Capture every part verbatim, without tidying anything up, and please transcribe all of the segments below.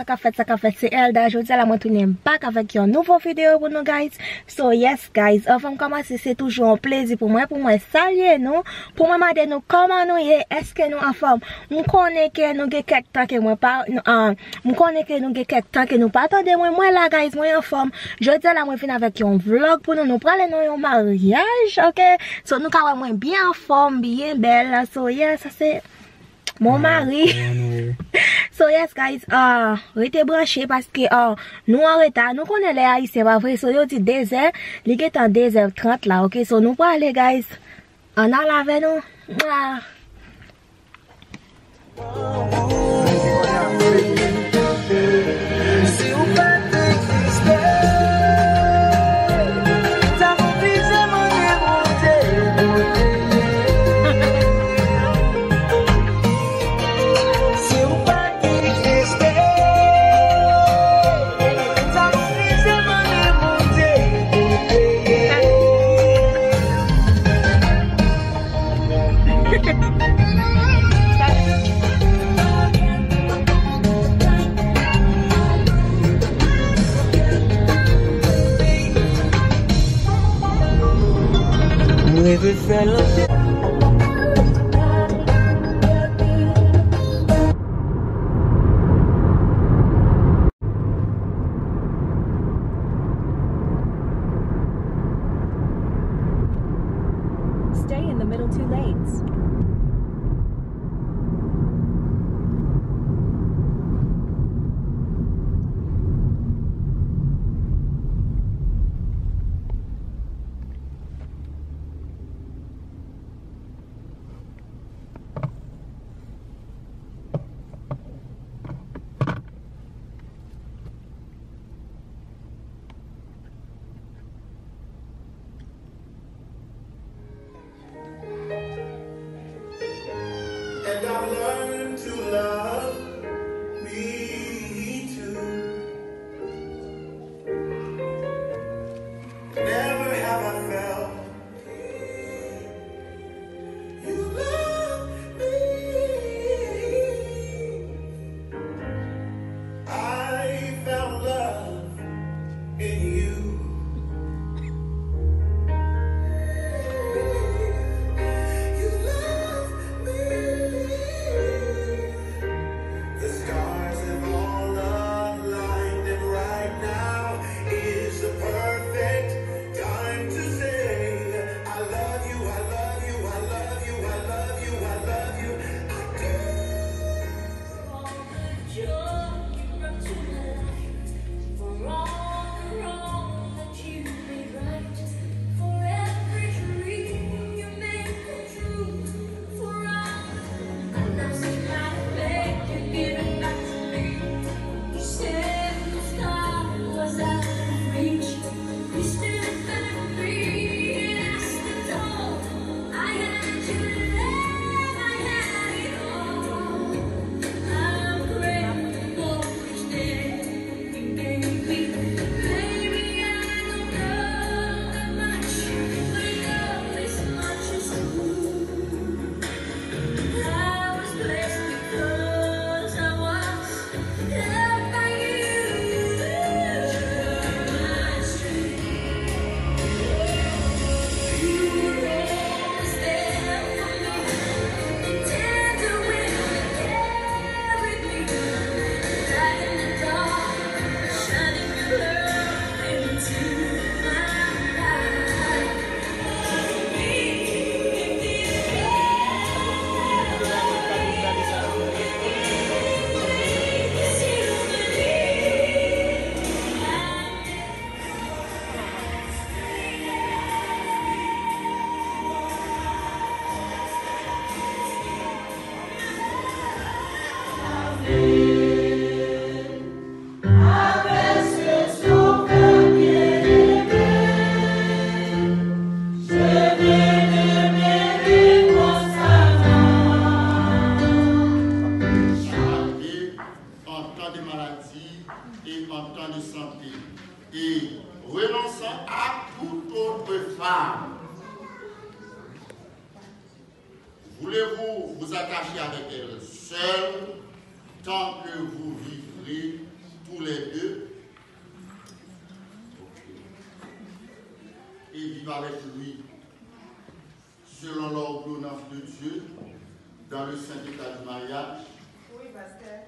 K ap fèt, sa k ap fèt, se Elda. Jodi a la, mwen tounen back avèk yon nouvo videyo pou nou, guys. So, yes, guys, anvan m kòmanse, se toujou yon plezi pou mwen, pou mwen salye nou, pou mwen mande nou kòman nou ye, èske nou anfòm. M konnen ke nou gen kèk tan ke mwen pa, nou, ah, m konnen ke nou gen kèk tan ke nou pa tande mwen, mwen la, guys, mwen anfòm. Jodi a la, mwen vin avèk yon vlog pou nou, nou prale nan yon maryaj, ok? So, nou ka wè mwen byen anfòm, byen bèl, so, yeah, sa se Mon mari. So yes, guys, ah, rete branche paske, ah, nou an reta. Nou konnen lè ayisyen, pa vre? So yo di de zè, li gentan de zè trant la, ok? So nou prale, guys. Ann al avè nou. Mwa. Mwen reve fè l. Stay in the middle two lanes. And I've learned to love me too. Never have I felt you love me. I found love in you. You love me. The stars have all aligned, and right now is the perfect time to say, I love you, I love you, I love you, I love you, I love you, I love you, I do. An tan de maladi e an tan de sante, e renonsan a toute autre femme. Voulez-vous vous attacher avec elle seule tant que vous vivrez tous les deux et vivre avec lui selon l'ordonnance de Dieu dans le saint état du mariage. Oui, pasteur.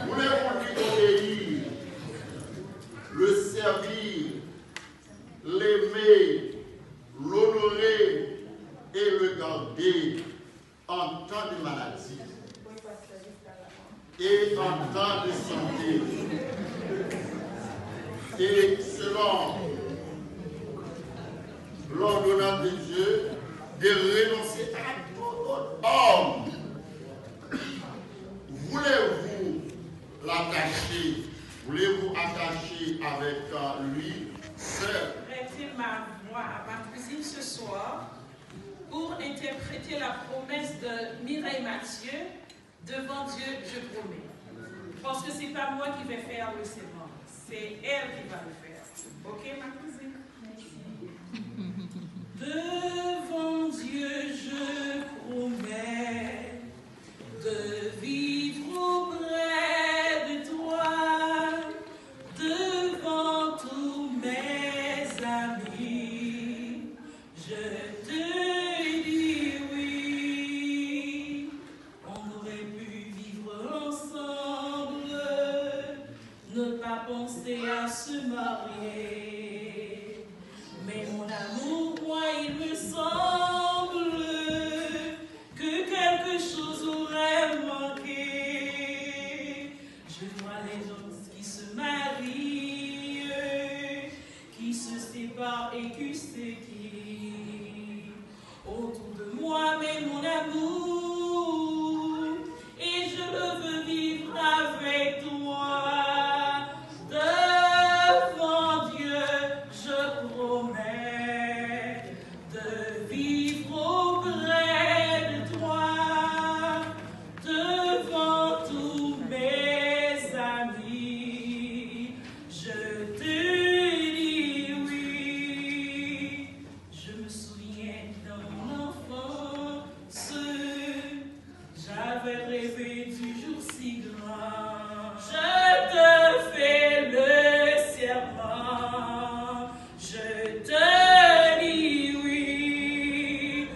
Voulez-vous lui obéir, le servir, l'aimer, l'honorer et le garder en temps de maladie et en temps de santé, et selon l'ordonnance de Dieu, de renoncer à tout autre homme. Voulez-vous l'attacher, voulez-vous attacher avec, euh, lui seul? Prêtez ma voix à ma cousine ce soir pour interpréter la promesse de Mireille Mathieu, devant Dieu, je promets. Parce que c'est pas moi qui vais faire le serment, c'est elle qui va le faire. Ok, ma cousine? Devant Dieu, je promets de vivre auprès de toi, devant tous mes amis. Je te dis oui, on aurait pu vivre ensemble, ne pas penser à se marier. Mais mon amour, moi, il me semble que quelque chose aurait manqué. Je vois les gens qui se marient, qui se séparent et qui se quittent autour de moi, mais mon amour, et je le veux vivre avec toi. Devant Dieu, je promets de vivre auprès de toi, devant tous mes amis. Je te dis oui. Je me souviens dans mon enfance, j'avais rêvé du jour si grand. Je te fais le serment, je te dis oui.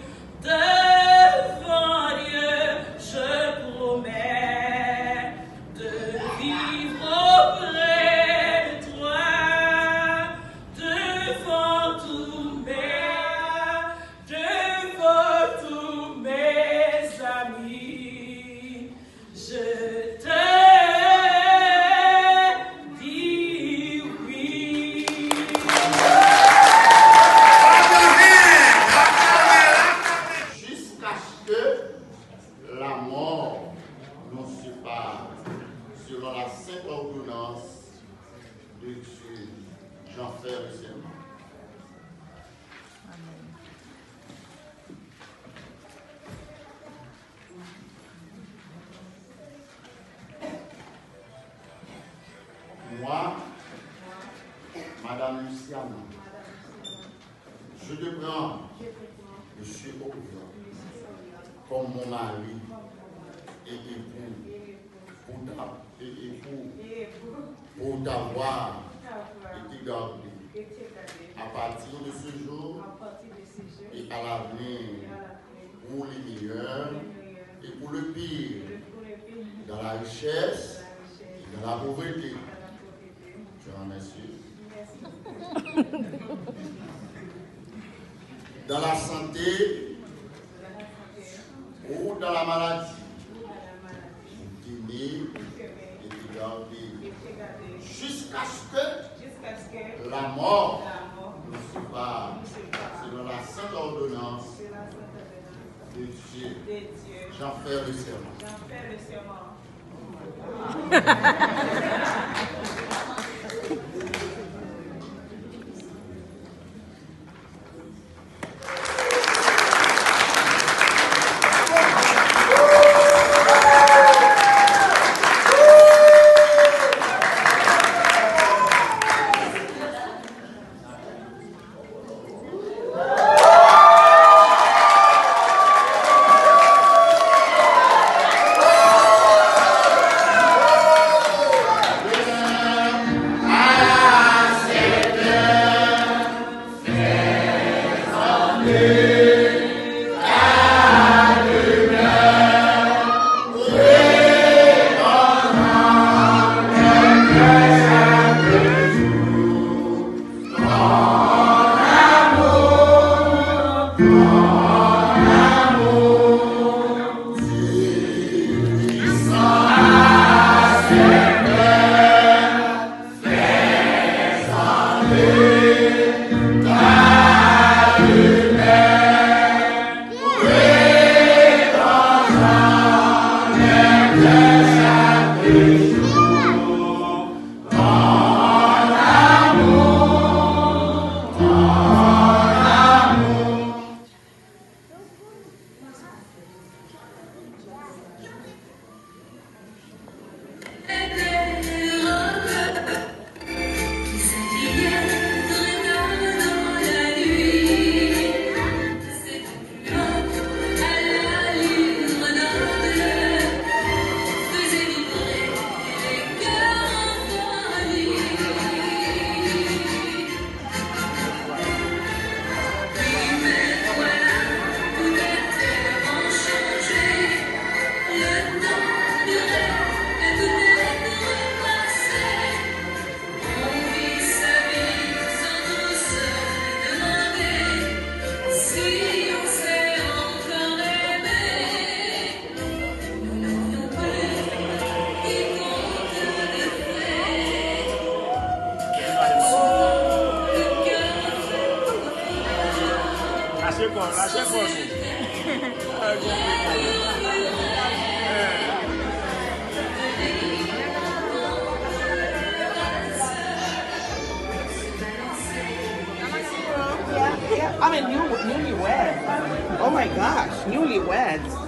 Devant Dieu, je promets de vivre auprès de toi, devant tous mes, devant tous mes amis. Je te dis oui. Jusqu'à ce que la mort nous sépare, selon la sainte ordonnance de Dieu. J'en fais le serment. Moi, Madame Luciana, je te prends, Monsieur Orion, comme mon mari et époux, pour ta, et époux, pour t'avoir et te garder à partir de ce jour et à l'avenir, pour le meilleur et pour le pire, dans la richesse et dans la pauvreté. Je remercie. Dans la santé ou dans la maladie, pour t'aimer et te garder, jusqu'à ce que la mort nous sépare, selon la sainte ordonnance de Dieu. J'en fais le serment. Lache kò, lache kò nou. Yeah, yeah. I mean, new, newlyweds. Oh my gosh, newlyweds.